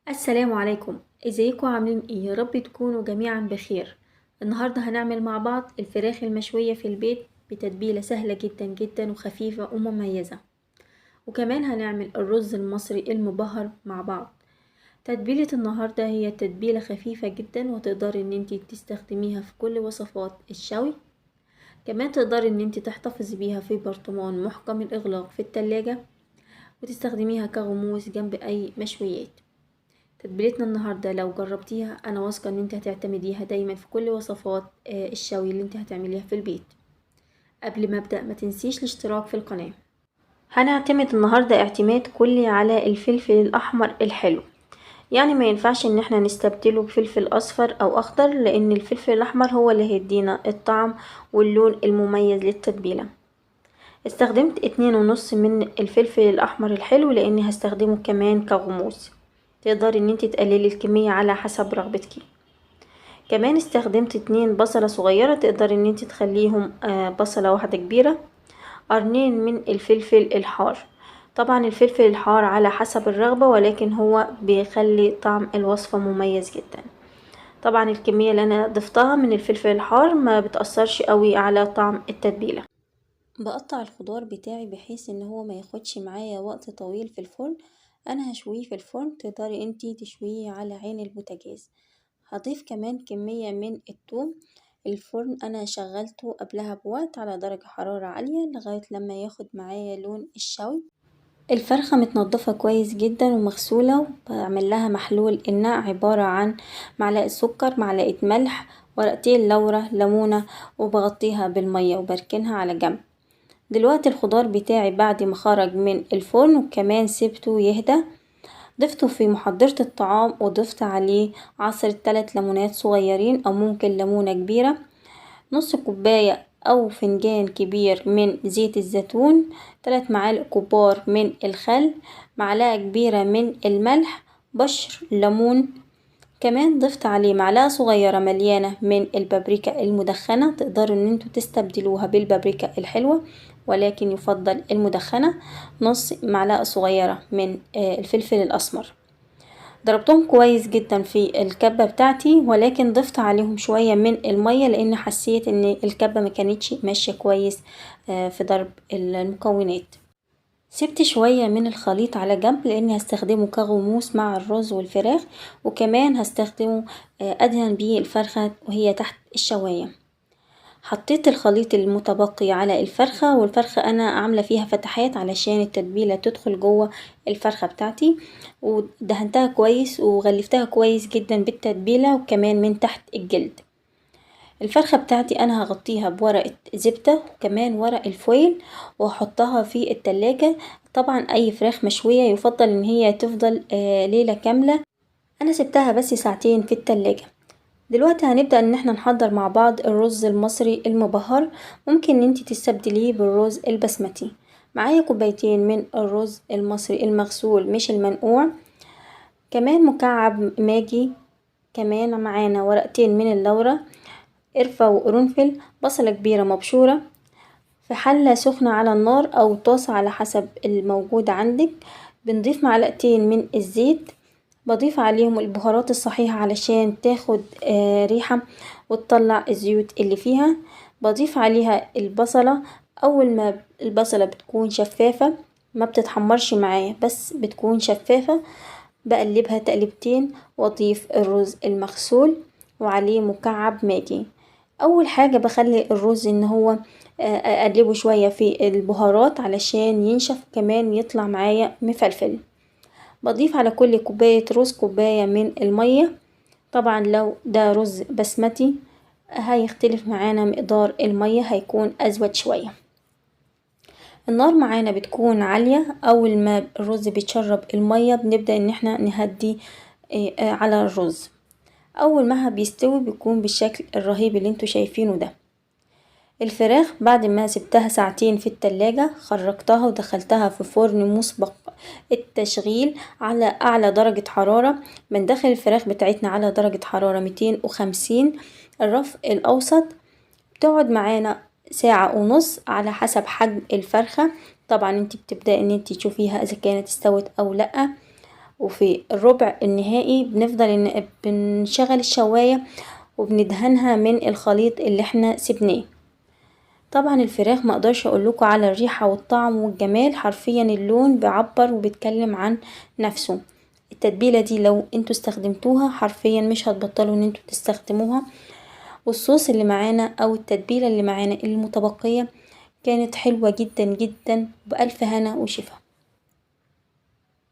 السلام عليكم، ازيكم؟ عاملين ايه؟ يا رب تكونوا جميعا بخير. النهارده هنعمل مع بعض الفراخ المشوية في البيت بتتبيلة سهلة جدا جدا وخفيفة ومميزة، وكمان هنعمل الرز المصري المبهر مع بعض. تتبيلة النهاردة هي تتبيلة خفيفة جدا وتقدري ان انتي تستخدميها في كل وصفات الشوي، كمان تقدري ان انتي تحتفظي بيها في برطمان محكم الاغلاق في التلاجة وتستخدميها كغموس جنب اي مشويات. تتبيلتنا النهاردة لو جربتيها انا واثقة ان انت هتعتمديها دايما في كل وصفات الشوي اللي انت هتعمليها في البيت. قبل ما ابدأ ما تنسيش الاشتراك في القناة. هنعتمد النهاردة اعتماد كلي على الفلفل الاحمر الحلو، يعني ما ينفعش ان احنا نستبدله بفلفل اصفر او اخضر، لان الفلفل الاحمر هو اللي هيدينا الطعم واللون المميز للتتبيلة. استخدمت 2.5 من الفلفل الاحمر الحلو لاني هستخدمه كمان كغموس، تقدري ان انت تقللي الكمية على حسب رغبتك. كمان استخدمت 2 بصلة صغيرة، تقدري ان انت تخليهم بصلة واحدة كبيرة. قرنين من الفلفل الحار، طبعا الفلفل الحار على حسب الرغبة، ولكن هو بيخلي طعم الوصفة مميز جدا. طبعا الكمية اللي انا ضفتها من الفلفل الحار ما بتأثرش قوي على طعم التتبيلة. بقطع الخضار بتاعي بحيث ان هو ما ياخدش معايا وقت طويل في الفرن، انا هشويه في الفرن، تقدري انتي تشويه على عين البوتاجاز. هضيف كمان كمية من الثوم. الفرن انا شغلته قبلها بوقت على درجة حرارة عالية لغاية لما ياخد معايا لون الشوي. الفرخة متنضفة كويس جدا ومغسولة، وبعمل لها محلول النقع عبارة عن معلقة سكر، معلقة ملح، ورقتين لورا، ليمونة، وبغطيها بالمية وبركنها على جنب. دلوقتي الخضار بتاعي بعد ما خرج من الفرن وكمان سبته يهدى، ضفته في محضرة الطعام وضفت عليه عصرة 3 ليمونات صغيرين او ممكن ليمونة كبيرة، نص كوباية او فنجان كبير من زيت الزيتون، 3 معالق كبار من الخل، معلقة كبيرة من الملح، بشر ليمون. كمان ضفت عليه معلقة صغيرة مليانة من البابريكا المدخنة، تقدروا ان انتوا تستبدلوها بالبابريكا الحلوة ولكن يفضل المدخنة، نص معلقة صغيرة من الفلفل الأسمر. ضربتهم كويس جدا في الكبة بتاعتي، ولكن ضفت عليهم شوية من المية لان حسيت ان الكبة ما كانتش ماشية كويس في ضرب المكونات. سبت شوية من الخليط على جنب لاني هستخدمه كغموس مع الرز والفراخ، وكمان هستخدمه ادهن بيه الفرخة وهي تحت الشواية. حطيت الخليط المتبقي على الفرخة، والفرخة انا عاملة فيها فتحات علشان التتبيلة تدخل جوه الفرخة بتاعتي، ودهنتها كويس وغلفتها كويس جدا بالتتبيلة وكمان من تحت الجلد. الفرخة بتاعتي انا هغطيها بورقة زبدة وكمان ورق الفويل وهحطها في التلاجة. طبعا اي فراخ مشوية يفضل ان هي تفضل ليلة كاملة، انا سبتها بس ساعتين في التلاجة. دلوقتي هنبدأ ان احنا نحضر مع بعض الرز المصري المبهر، ممكن ان انتي تستبدليه بالرز البسمتي. معايا كوبايتين من الرز المصري المغسول مش المنقوع، كمان مكعب ماجي، كمان معانا ورقتين من اللورة، قرفة وقرنفل، بصلة كبيرة مبشورة. في حلة سخنة على النار او طاسة على حسب الموجود عندك، بنضيف معلقتين من الزيت، بضيف عليهم البهارات الصحيحة علشان تاخد ريحة وتطلع الزيوت اللي فيها. بضيف عليها البصلة، اول ما البصلة بتكون شفافة ما بتتحمرش معايا بس بتكون شفافة، بقلبها تقلبتين واضيف الرز المغسول وعليه مكعب ماجي. اول حاجة بخلي الرز ان هو اقلبه شوية في البهارات علشان ينشف كمان يطلع معايا مفلفل. بضيف على كل كوباية رز كوباية من المية، طبعا لو ده رز بسمتي هيختلف معانا مقدار المية، هيكون ازود شوية. النار معانا بتكون عالية، اول ما الرز بيتشرب المية بنبدأ ان احنا نهدي على الرز. اول ما بيستوي بيكون بالشكل الرهيب اللي انتوا شايفينه ده. الفراخ بعد ما سبتها ساعتين في التلاجة خرجتها ودخلتها في فرن مسبق التشغيل على اعلى درجة حرارة. بندخل الفراخ بتاعتنا على درجة حرارة 250 الرف الاوسط، بتقعد معانا ساعة ونص على حسب حجم الفرخة. طبعا انت بتبدأي ان انت تشوفيها اذا كانت استوت او لا. وفي الربع النهائي بنفضل بنشغل الشواية وبندهنها من الخليط اللي احنا سبناه. طبعا الفراخ ما اقدرش اقول لكم على الريحة والطعم والجمال، حرفيا اللون بيعبر وبيتكلم عن نفسه. التتبيلة دي لو انتوا استخدمتوها حرفيا مش هتبطلوا ان انتوا تستخدموها. والصوص اللي معانا او التتبيلة اللي معانا المتبقية كانت حلوة جدا جدا، بألف هنا وشفا.